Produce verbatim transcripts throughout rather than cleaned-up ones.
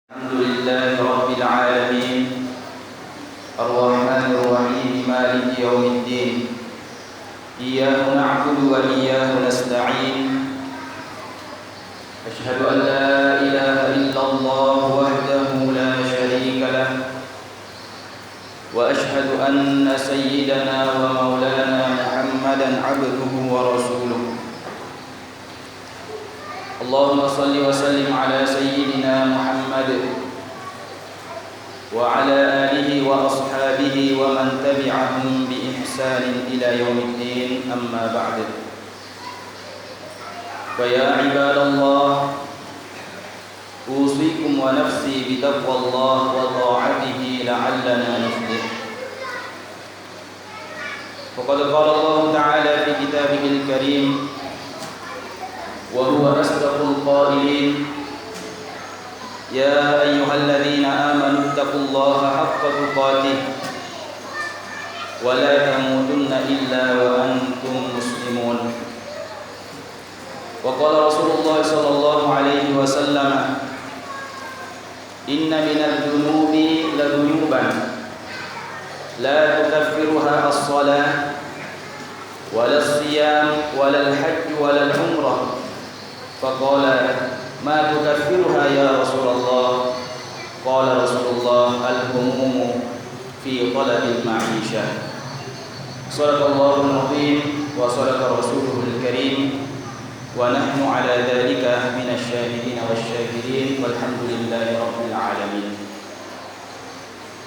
الحمد لله رب العالمين. الرحمن الرحيم. مالك يوم الدين. إياك نعبد وإياك نستعين. أشهد أن لا إله إلا الله وحده لا شريك له. وأشهد أن سيدنا ومولانا محمدا عبده ورسوله. اللهم صل وسلم على سيدنا محمد وعلى آله وأصحابه ومن تبعهم بإحسان إلى يوم الدين، أما بعد. فيا عباد الله، أوصيكم ونفسي بتقوى الله وطاعته لعلنا نفلح. فقد قال الله تعالى في كتابه الكريم وهو أصدق القائلين: يا أيها الذين آمنوا اتقوا الله حق تقاته ولا تموتن إلا وأنتم مسلمون. وقال رسول الله صلى الله عليه وسلم: إن من الذنوب لذنوبا لا تكفرها الصلاة ولا الصيام ولا الحج ولا العمرة. فقال: ما تكفرها يا رسول الله؟ قال رسول الله: الهموم في طلب المعيشة. صدق الله العظيم وصدق رسوله الكريم، ونحن على ذلك من الشاهدين والشاكرين، والحمد لله رب العالمين.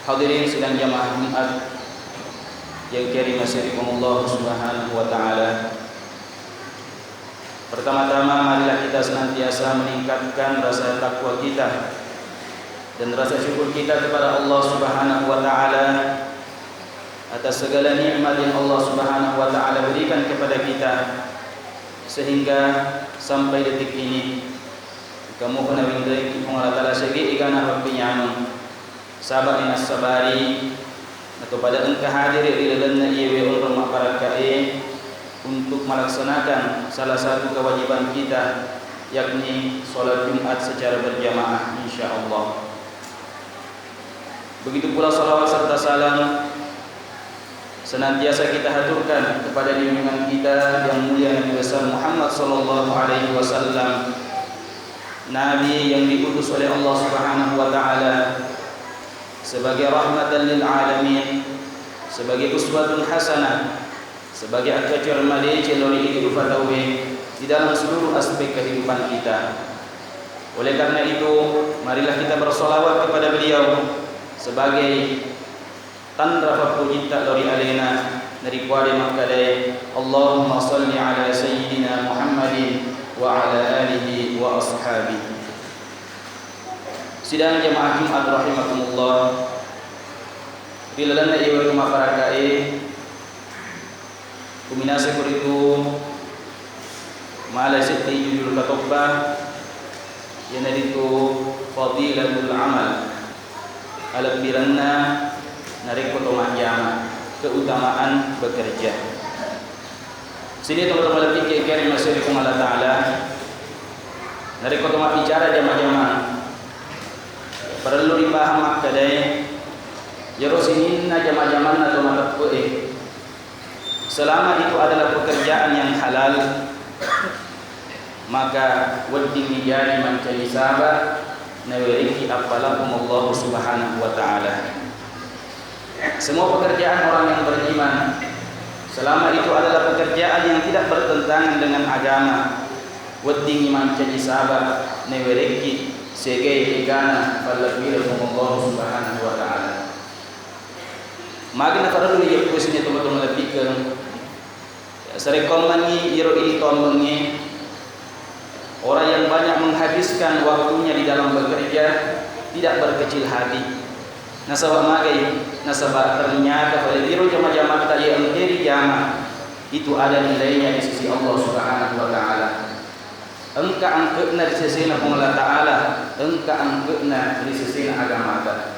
Hadirin sidang jamaah Jumat yang karimasekum Allah Subhanahu wa Ta'ala. Pertama-tama, marilah kita senantiasa meningkatkan rasa takwa kita dan rasa syukur kita kepada Allah Subhanahu wa Ta'ala atas segala nikmat yang Allah Subhanahu wa Ta'ala berikan kepada kita, sehingga sampai detik ini kamu pernah windoiki Puang Allah Ta'ala segi igana happi nyameng. Saba' ni nassabari, nato pada engka hadiri ri lalenna iyewe onrong mabbarakka'e untuk melaksanakan salah satu kewajiban kita, yakni sholat Jumat secara berjamaah, insya Allah. Begitu pula salawat serta salam senantiasa kita haturkan kepada junjungan kita yang mulia Nabi besar Muhammad sallallahu alaihi wasallam, Nabi yang diutus oleh Allah Subhanahu wa Ta'ala sebagai rahmatan lil alamin, sebagai uswatun hasanah, sebagai akkacuereng madeceng lao ri idi rupa tauwe di dalam seluruh aspek kehidupan kita. Oleh karena itu, marilah kita bersolawat kepada beliau sebagai tanra pappujitta lao ri alena, naripoade makkedae, Allahumma salli ala sayyidina Muhammadin wa ala alihi wa ashabihi. Sidang jamaah Jumat rahimakumullah, ri lalenna iye wettu mabbaraka'e, kuminasai koritu mala seddi jujur katobba, iyanaritu fadilatul amal, alebbirenna narekko to majjama, keutamaan bekerja. Sini tomatoa malebbi'e keri masiri Puang Allah Ta'ala, narekko to mabbicara jama-jamang, parellu ripahang makkedae, iyaro sininna jama-jamanna to mateppe'e, selama itu adalah pekerjaan yang halal, maka weddingngi jadi mancaji saba' nawerekki appalabbung Allah Subhanahu wa Ta'ala. Semua pekerjaan orang yang beriman, selama itu adalah pekerjaan yang tidak bertentangan dengan agama, weddingngi mancaji saba' nawerekki siaga egana pallebbireng Allah Subhanahu wa Ta'ala. Magi naparellu iyekko sininna tomatoa malebbikeng. Sarekkoammengngi iyaro idi toammengnge, orang yang banyak menghabiskan waktunya di dalam bekerja tidak berkecil hati. Nasaba magai? Nasaba ternyata pada iro jama-jamatta iya engkae rijama itu ada nilainya di sisi Allah Subhanahu wa Ta'ala. Engka angke'na ri sesena Puang Allah Ta'ala, engka angke'na ri sesena agamata.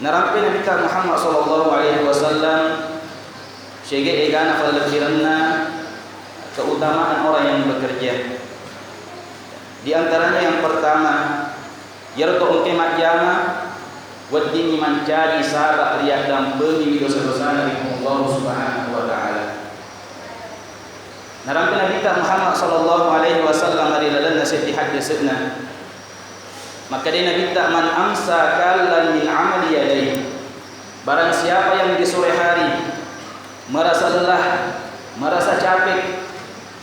Narampe Nabitta Muhammad sallallahu alaihi wasallam siaga egana pallebbirenna keutamaan orang yang bekerja. Di antaranya yang pertama, Iyaro to engkae majjama, weddingngi mancaji saba' riaddampengiwi dosa-dosana ri Puang Allahu Subhanahu wa Ta'ala. Narampe Nabitta Muhammad sallallahu alaihi wasallam ri lalenna seddi haddese'na, makkeda Nabitta, "Man amsa kallan min amali yadayhi." Barang siapa yang di sore hari merasa lelah, merasa capek,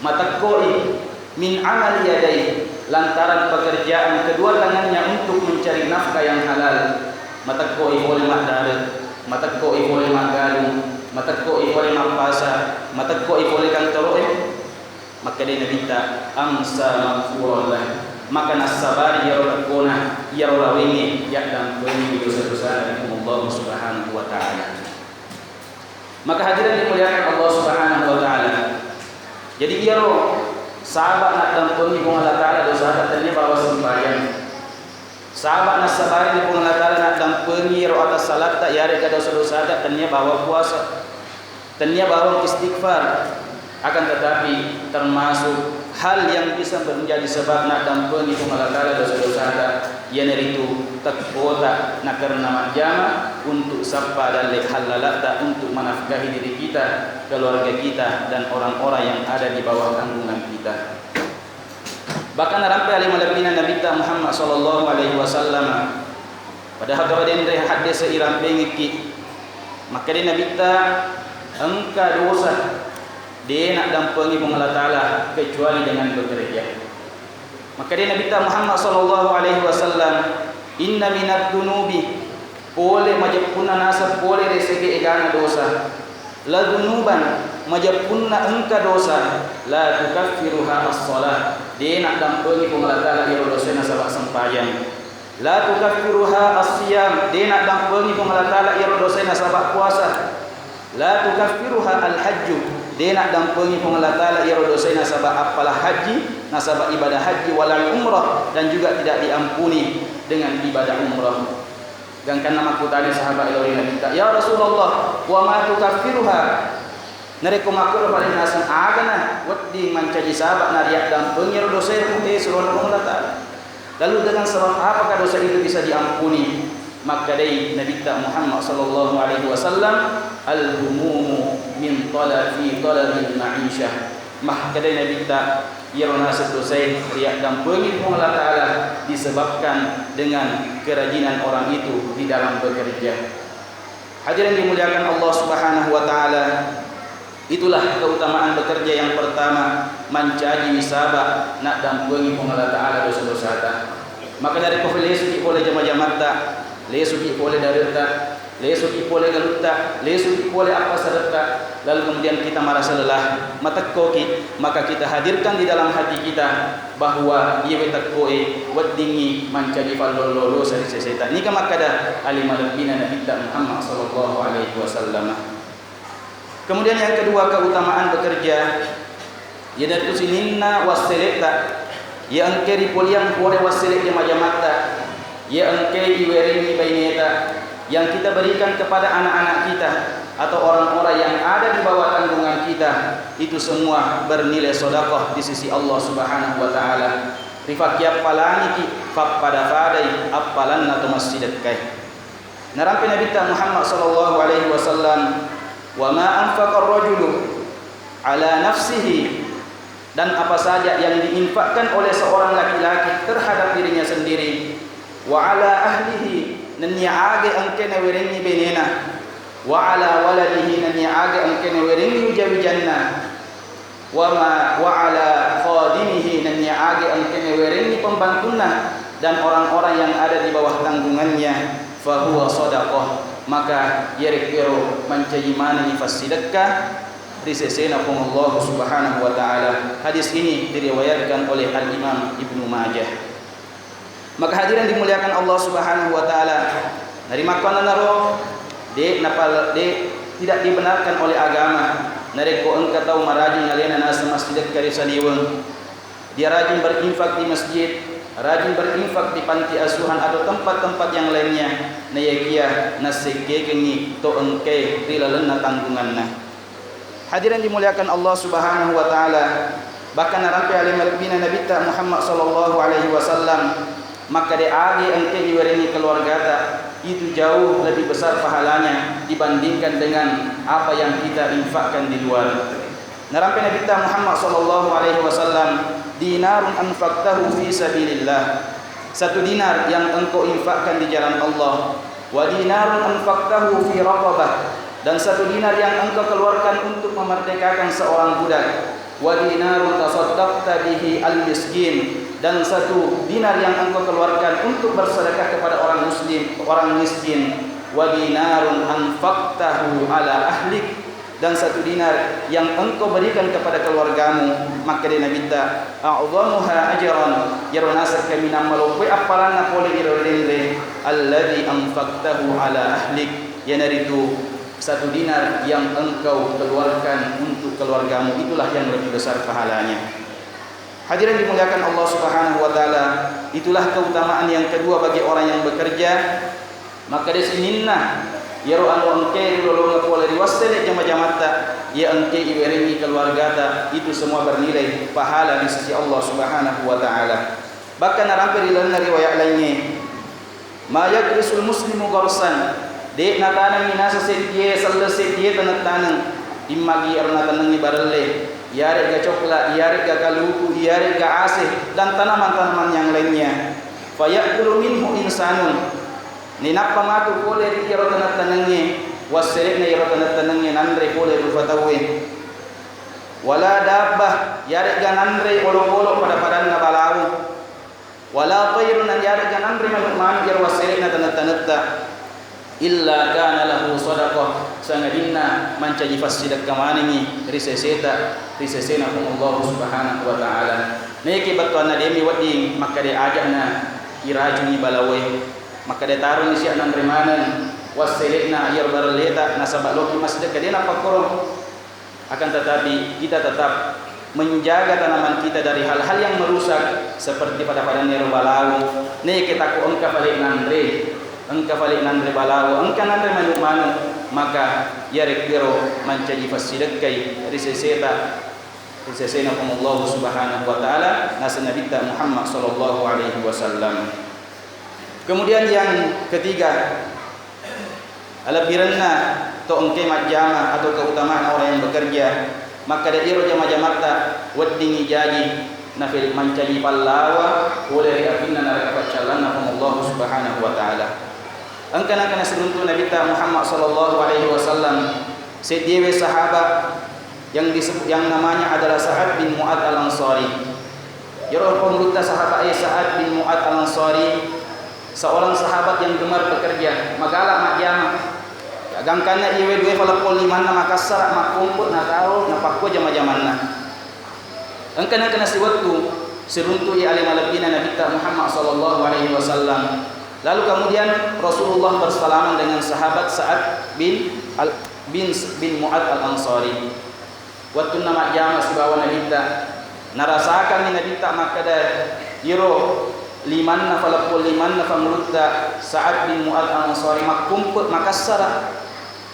matekkoi, min amali yadayhi, lantaran pekerjaan kedua tangannya untuk mencari nafkah yang halal, matekkoi pole maddare, matekkoi pole maggalung, matekkoi pole mappasa, matekkoi pole kantoro'e, makkedai Nabitta, "Amsa maghfuran lah." Maka nassabari iyaro tekkona, iyaro lawengnge yaddampengi dosa-dosana ri Puang Allahu Subhanahu wa Ta'ala. Maka hadirin dimuliakan Allah Subhanahu wa Ta'ala. Jadi, iyaro saba' naddampengi Puang Allah Ta'ala dosata tennia bawang sempajang. Saba' nassabari Puang Allah Ta'ala naddampengi iyaro atassalatta, iyarega dosa-dosata tennia bawang puasa, tennia bawang istighfar. Akan tetapi, termasuk hal yang bisa menjadi sebab naddampengi Puang Allah Ta'ala dosa-dosata, iyanaritu tekkota nakarena majjama untuk sappa dalle hallalatta, untuk menafkahi diri kita, keluarga kita, dan orang-orang yang ada di bawah tanggungan kita. Bahkan narampe ale malebbina Nabitta Muhammad sallallahu alaihi wasallam, padahal kawa denre haddese irampengekki, makkeda Nabitta, engka dosa de naddampengi Puang Allah Ta'ala kecuali dengan bekerja. Makkeda Nabitta Muhammad sallallahu alaihi wasallam, "Inna minadz dzunubi," pole majeppunna naseng pole resege egana dosa, "la dzunuban," majeppunna engka dosa, "la tukaffiruha as-shalah," de naddampengi Puang Allah Ta'ala iyaro dosae nasaba sempajang. "La tukaffiruha as-siyam," de naddampengi Puang Allah Ta'ala iyaro dosae nasaba puasa. "La tukaffiruha al-hajju," de naddampengi Puang Allah Ta'ala iyaro dosae nasaba appala haji, nasaba ibadah haji, "walal umrah," dan juga tidak diampuni dengan ibadah umrah. Gangkanna makkutani sahabat lao ri Nabitta, "Ya Rasulullah, wa ma tukaffiruha?" Narekko makkuro paling naseng, agana wedding mancaji saba' nariaddampengi ero dosae, eh, suroanna Puang Allah Ta'ala. Lalu dengan sebab apakah dosa itu bisa diampuni? Makkedai Nabitta Muhammad sallallahu alaihi wasallam, "Al-humumu min tala-, fi talabil ma'isyah." Makkedai Nabitta, iyaro naseng dosae riaddampengi Puang Allah Ta'ala disebabkan dengan kerajinan orang itu di dalam bekerja. Hadirin dimuliakan Allah Subhanahu wa Ta'ala, itulah keutamaan bekerja yang pertama, mancaji saba' naddampengi Puang Allah Ta'ala dosa-dosata. Maka narekko lesuki pole jama-jamatta, lesuki pole dare'ta, lesuki pole galutta, lesuki pole appasaretta, lalu kemudian kita merasa lelah, matekkoki, maka kita hadirkan di dalam hati kita bahwa iyewe tekkoe weddingngi mancaji fallollo dosa ri seseta. Nika makkeda ale malebbina Nabitta Muhammad sallallahu alaihi wasallam. Kemudian yang kedua, keutamaan bekerja, iyanaritu sininna wasseletta, iya engkae ripoliang pole wassele jama-jamatta, iya engkae iwerengi baineta, yang kita berikan kepada anak-anak kita atau orang-orang yang ada di bawah tanggungan kita, itu semua bernilai sedekah di sisi Allah Subhanahu wa Ta'ala. Rifakkiappalangiki fappada-padai appalanna to massidekkae. Narampe Nabitta Muhammad sallallahu alaihi wasallam, "Wa ma anfaqar rajulu ala nafsihi," dan apa saja yang diinfakkan oleh seorang laki-laki terhadap dirinya sendiri, "wa ala ahlihi," nennia aga engkae nawerengngi benena, "wa ala waladihi," nennia aga engkae nawerengngi wija-wijanna, "wa ma, wa ala khadimihi," nennia aga engkae nawerengngi pembantunna dan orang-orang yang ada di bawah tanggungannya, "fahuwa sadaqah," maka iyarekkero mancaji manengngi fassidekka ri sesena Puang Allah Subhanahu wa Ta'ala. Hadis ini diriwayatkan oleh Al-Imam Ibnu Majah. Maka hadirin dimuliakan Allah Subhanahu wa Ta'ala, narimakkuannanaro de' napal-, de', tidak dibenarkan oleh agama narekko engka tau marajing alena naseng massidekka ri saliweng. Dia rajin berinfak di masjid, rajin berinfak di panti asuhan atau tempat-tempat yang lainnya, naiyakia nassekkekengngi to engkae ri lalenna tanggunganna. Hadirin dimuliakan Allah Subhanahu wa Ta'ala, bahkan narampe ale malebbina Nabitta Muhammad sallallahu alaihi wasallam, Makkeda, agi engke iwerengngi keluargata, itu jauh lebih besar pahalanya dibandingkan dengan apa yang kita infakkan di luar. Narampe Nabitta Muhammad sallallahu alaihi wasallam, "Dinarun anfaqtahu fi sabilillah." Satu dinar yang engkau infakkan di jalan Allah. "Wa dinarun anfaqtahu fi raqabah." Dan satu dinar yang engkau keluarkan untuk memerdekakan seorang budak. "Wa dinarun tasaddaqta bihi al miskin." Dan satu dinar yang engkau keluarkan untuk bersedekah kepada orang muslim, orang miskin. "Wa dinarun anfaqtahu ala ahlik." Dan satu dinar yang engkau berikan kepada keluargamu, makkeda Nabitta, "A'zamuha ajran," iyaro naseng kaminang maloppoe appalanna pole iyaro denre, "alladzi anfaqtahu ala ahlik," iyanaritu satu dinar yang engkau keluarkan untuk keluargamu, itulah yang lebih besar pahalanya. Hadirin dimuliakan Allah Subhanahu wa Ta'ala, itulah keutamaan yang kedua bagi orang yang bekerja. Makkeda sininna, iyaro anu engkae rilolongeng pole ri wassele jama-jamatta, iya engkae iwerengngi keluargata, itu semua bernilai pahala di sisi Allah Subhanahu wa Ta'ala. Bahkan narampe ri lalenna riwayat laingnge, "Ma yaghrisul muslimu gharsan," de' natanengngi naseng seddie, selleng seddie taneng-taneng, immagi ero natanengngi barelle, iyare'ga cokla, iyare'ga kaluku, iyare'ga ase, dan tanaman-tanaman yang lainnya. "Fa ya'kulu minhu insanun," nainappa matu pole ri iyaro taneng-tanengnge, wassele'na iyaro taneng-tanengnge nanre pole rupa tauwe. "Wala dabbah," iyare'ga nanre olokolo pada-padanna balawo. "Wala tairun," iyare'ga nanre manu'-manu' iyaro wassele'na taneng-tanetta. "Illa kana lahu sadaqah," sangadinna mancaji fassidekka manengngi ri seseta, ri sesena Puang Allah Subhanahu wa Ta'ala. Naiki bettuanna de' mi wedding makkeda aja'na iracungi balawoe. Makkeda taroni sia nanre maneng wassele'na iyaro barelleta nasaba loki massidekka, de' nappakkoro. Akan tetapi, kita tetap menjaga tanaman kita dari hal-hal yang merusak, seperti pada-padanna ero balawo. Naekiya takko engka fale nanre, engka fale nanre balawo, engka nanre manu'-manu', maka iyarekkiro mancaji fassidekkai ri seseta, ri sesena Puang Allah Subhanahu wa Ta'ala, naseng Nabitta Muhammad sallallahu alaihi wasallam. Kemudian yang ketiga, alebbirenna to engkae majjama atau keutamaan orang yang bekerja, makkeda iro jama-jamatta weddingngi jaji nafil-, mancaji pallawa pole ri apinna naraka paccallanna Puang Allah Subhanahu wa Ta'ala. Engka nangka nasiruntu Nabitta Muhammad sallallahu alaihi wasallam, seddiewe sahabat yang disebut, yang namanya adalah Sa'ad bin Mu'ad Al-Ansari. Iyaro pangulutta sahabat e Sa'ad bin Mu'ad Al-Ansari, seorang sahabat yang gemar bekerja, magala majjama. Ya, gangkanna iyawe dua faleppong limanna makassara, makkompe nataro, napakkua jama-jamanna. Engka nangka nasiwettu siruntu'i ale malebbina Nabitta Muhammad sallallahu alaihi wasallam. Lalu kemudian Rasulullah bersalaman dengan sahabat Sa'ad bin Al-, bin, bin Mu'ad Al-Ansari. Wettunna majjama sibawa Nabitta, narasakangngi Nabitta makkeda, iro limanna faleppong limanna fangulutta Sa'ad bin Mu'ad Al-Ansari makkumpe makassara.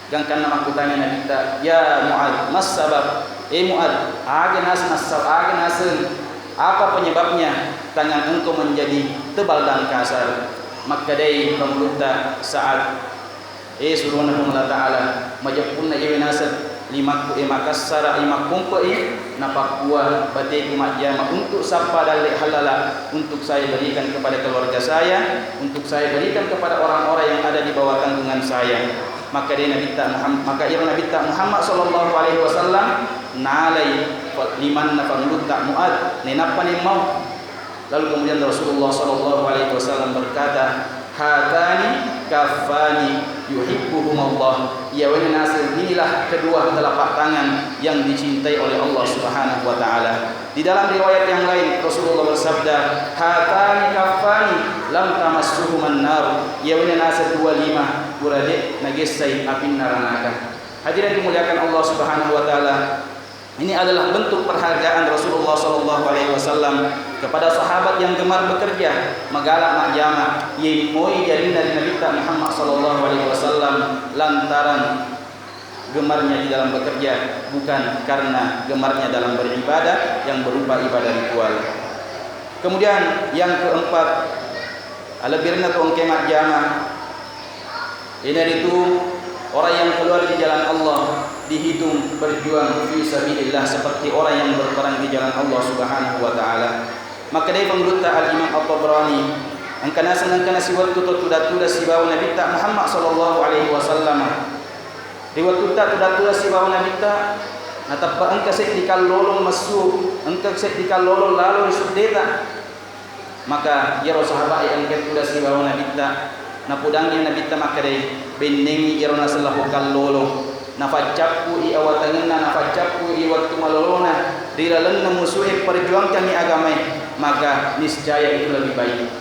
Gangkanna makkutana Nabitta, "Ya Mu'ad, mas sabab?" E Mu'ad, aga naseng, nasab-, aga naseng, apa penyebabnya tangan engkau menjadi tebal dan kasar? Makkedai pangulutta Sa'ad, E surona Puang Allah Ta'ala, majeppunna iyawe naseng limakku e makassara, e makkumpe'i, napakkua bateku majjama untuk sappa dalle hallala untuk saya berikan kepada keluarga saya, untuk saya berikan kepada orang-orang yang ada di bawah tanggungan saya. Maka dia Nabitta Muhammad, maka iro Nabitta Muhammad sallallahu alaihi wasallam nalai limanna pangulutta Mu'ad, nainappa nemmau. Lalu kemudian Rasulullah sallallahu alaihi wasallam berkata, "Hatani kaffani yuhibbuhumallah." Iyawena naseng, inilah kedua telapak tangan yang dicintai oleh Allah Subhanahu wa Ta'ala. Di dalam riwayat yang lain, Rasulullah bersabda, "Hatani kaffani lam tamassuhuman nar." Iyawena naseng dua lima, pura de' nagessai apinna ranaka. Hadirin dimuliakan Allah Subhanahu wa Ta'ala, ini adalah bentuk perhargaan Rasulullah sallallahu alaihi wasallam kepada sahabat yang gemar bekerja, magala majjama, iyae moi jarinna ri Nabitta Muhammad sallallahu alaihi wasallam lantaran gemarnya di dalam bekerja, bukan karena gemarnya dalam beribadah yang berupa ibadah ritual. Kemudian yang keempat, Alebbirenna tu engkae majjama, iyanaritu orang yang keluar di jalan Allah dihitung berjuang fi sabilillah, seperti orang yang berperang di jalan Allah Subhanahu wa Ta'ala. Makkedai pengurutta Al-Imam At-Tabrani, engka naseng engka nasiwettu to tudang-tudang sibawa Nabitta Muhammad sallallahu alaihi wasallam. Ri wettutta tudang-tudang sibawa Nabitta, nateppa engka seddi kallolong messu, engka seddi kallolong lalo ri suddeta. Maka iyaro sahabat e engka tudang sibawa Nabitta, napudangngi Nabitta makkedai, bennengngi iyaro naseng lapo kallolo, nafaccappu'i awatangenna, nafaccappu'i wettu malolona ri lalenna musuh e, perjuangkangngi agama e, maka niscaya itu lebih baik.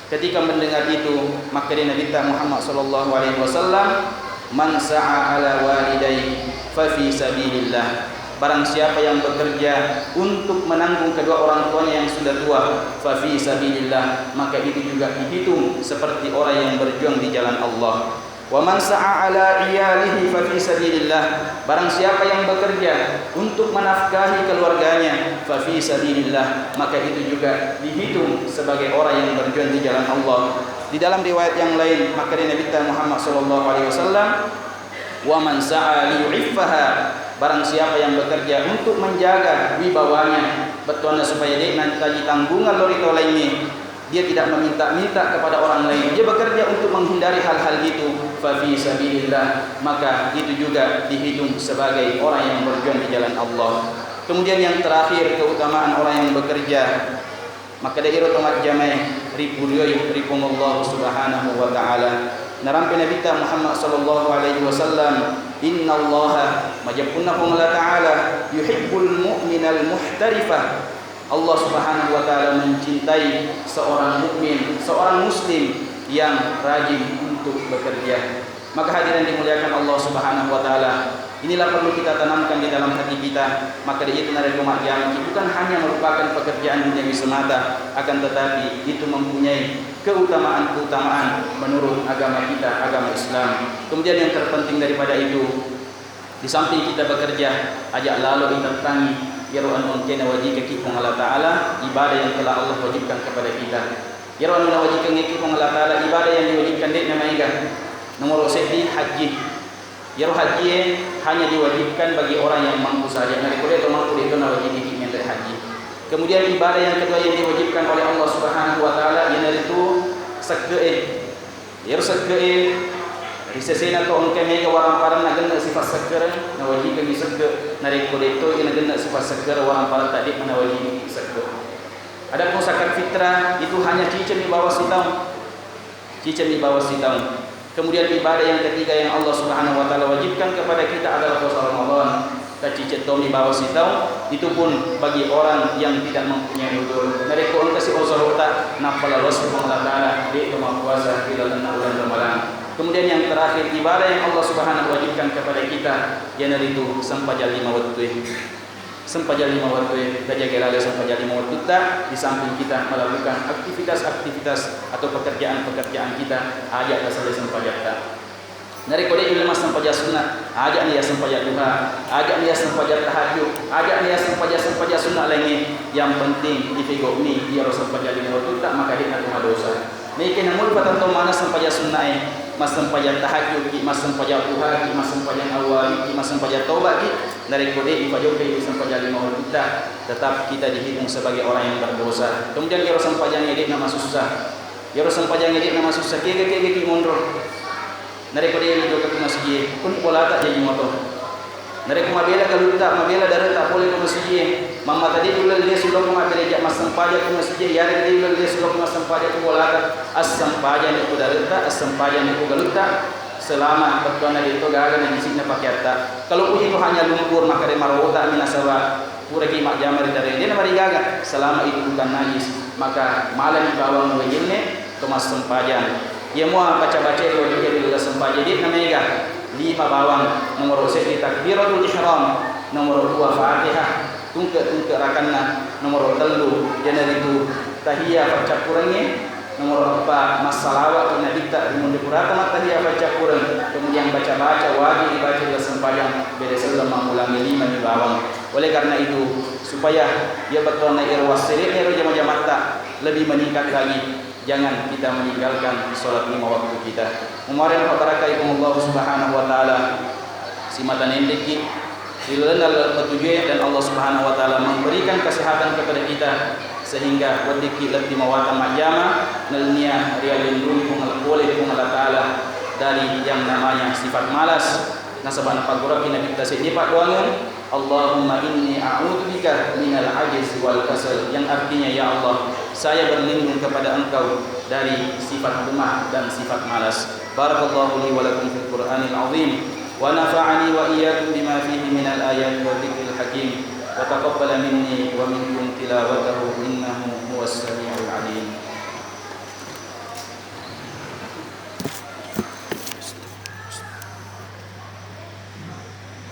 Ketika mendengar itu, makkeda Nabitta Muhammad sallallahu alaihi wasallam, "Man sa'a ala walidayhi fa fi sabilillah." Barang siapa yang bekerja untuk menanggung kedua orang tuanya yang sudah tua, fa fi sabilillah, maka itu juga dihitung seperti orang yang berjuang di jalan Allah. "Wa man sa'a ala iyalihi fa fi sabilillah." Barang siapa yang bekerja untuk menafkahi keluarganya, fa fi sabilillah, maka itu juga dihitung sebagai orang yang berjuang di jalan Allah. Di dalam riwayat yang lain, makkeda Nabitta Muhammad sallallahu alaihi wasallam, "Wa man sa'a liyu'iffaha." Barang siapa yang bekerja untuk menjaga wibawanya, bettuanna supaya de'na taji tanggungan lao ri tau laingnge, dia tidak meminta-minta kepada orang lain, dia bekerja untuk menghindari hal-hal itu, fa fi sabilillah, maka itu juga dihitung sebagai orang yang berjuang di jalan Allah. Kemudian yang terakhir, keutamaan orang yang bekerja. Makkeda iro to majjamae ripurioi ri Puang Allah Subhanahu wa Ta'ala. Narampe Nabitta Muhammad sallallahu alaihi wasallam, "Innallaha," majeppunna Puang Allah Ta'ala, "yuhibbul mu'minal muhtarifa." Allah Subhanahu wa Ta'ala mencintai seorang mukmin, seorang muslim yang rajin untuk bekerja. Maka hadirin dimuliakan Allah Subhanahu wa Ta'ala, inilah perlu kita tanamkan di dalam hati kita. Maka dari itu, narekko majjamaki, bukan hanya merupakan pekerjaan duniawi semata, akan tetapi itu mempunyai keutamaan-keutamaan menurut agama kita, agama Islam. Kemudian yang terpenting daripada itu, di samping kita bekerja, aja lalo itettangi iyaro anu engkae nawajikaki Puang Allah Ta'ala, ibadah yang telah Allah wajibkan kepada kita. Iyaro anu nawajikangngeki Puang Allah Ta'ala, ibadah yang diwajibkan de'na maega. Nomoro seddi, haji. Iyaro hajie hanya diwajibkan bagi orang yang mampu saja. Narekko de'to mampu, de'to nawajibiki menre haji. Kemudian ibadah yang kedua yang diwajibkan oleh Allah Subhanahu wa Ta'ala, iyanaritu sekke'e. Iyaro sekke'e, ri sesena to engka mega waramparanna genne sifat sekkereng, nawajikangngi sekke. Narekko de'to iga nagenne sifat sekkereng, waramparatta de'ma nawajibi sekke. Adapun zakat fitrah itu hanya cicengmi bawang sitaung. Cicengmi bawang sitaung. Kemudian ibadah yang ketiga yang Allah Subhanahu wa Ta'ala wajibkan kepada kita adalah puasa Ramadan. Taciceng tommi bawang sitaung, itu pun bagi orang yang tidak mempunyai udzur. Narekko engkasi udzurta, nappa lalosi Puang Allah Ta'ala, de'to mappuasa ri lalenna uleng Ramalang. Kemudian yang terakhir, ibadah yang Allah Subhanahu wajibkan kepada kita, iyanaritu sempajang lima wettue. Sempajang lima wettue, tajaga laleng sempajang lima wettutta, di samping kita melakukan aktivitas-aktivitas atau pekerjaan-pekerjaan kita, aja tasellai sempajatta. Narekko de'ni ulle massempajang sunna, aja'ni yassempajang duha, aja'ni yassempajang tahajud, aja'ni yassempajang-sempajang sunna laingnge. Yang penting ipegau'ni iyaro sempajang lima wettutta, maka de'na to madosa. Naekia namulle patettong maneng sempajang sunnae, massempajang tahajudki, massempajang duhaki, massempajang awwaliki, massempajang tobaki, narekko de' ipajokkai sempajang lima wettutta, tetap kita dihitung sebagai orang yang berdosa. Kemudian iyaro sempajangnge de'na masussa. Iyaro sempajangnge de'na masussa, kega-kegaki monro. Narekko de' jokka ko masijie, koni bolata jaji moto. Narekko mabela galutta, mabela dareta pole ko masijie, mammata de' ulle lesu lokko mabbere ja massempajang ko masijie, iyarega de' ulle lesu lokko massempajang ko bolata, assempajanni ko dareta, assempajanni ko galutta, selama bettuanna de'to gaga najisi'na pakeatta. Kalau itu hanya lumpur, makkeda marota'mi nasaba puraki majjama ri dare, de'na marigaga, selama itu bukan najis, maka malani bawang waji'na to massempajang. Iya mua baca-baca ri waji'na ri laleng sempajang de'na maega, lima bawang, nomoro seddi takbiratul ihram, nomoro dua Fatihah, tungke-tungke rakanna, nomoro tellu iyanaritu tahiyya paccappurengnge, nomoro eppa massalawa' ri Nabitta ri munri purata mattahiyya paccappureng, kemudian baca-baca wajib dibaca ri laleng sempajang, bere selleng mammulangnge, limani bawang. Oleh karena itu, supaya iya bettuanna ero wassele'na ero jama-jamatta lebih meningkat lagi, Jangan kita meninggalkan sholat lima waktu kita. Mumareng pabarakaikum Allah Subhanahu wa Ta'ala. Simata nendekki ri lalenna laleng patujue, dan Allah Subhanahu wa Ta'ala memberikan kesehatan kepada kita sehingga weddikki lettu mawatang majjama, nennia rialindungi Puang, pole Puang Allah Ta'ala dari yang namanya sifat malas. Nasaba napaggurakki Nabitta seddi paddoangeng, "Allahumma inni a'udzubika minal ajzi wal kasal," yang artinya, "Ya Allah, saya berlindung kepada Engkau dari sifat lemah dan sifat malas." Barakallahu li wa lakum fil Qur'anil azim, wa nafa'ani wa iyyakum bima fihi minal ayati wa dzikril hakim, wa taqabbala minni wa minkum tilawatahu, innahu huwas samiul alim.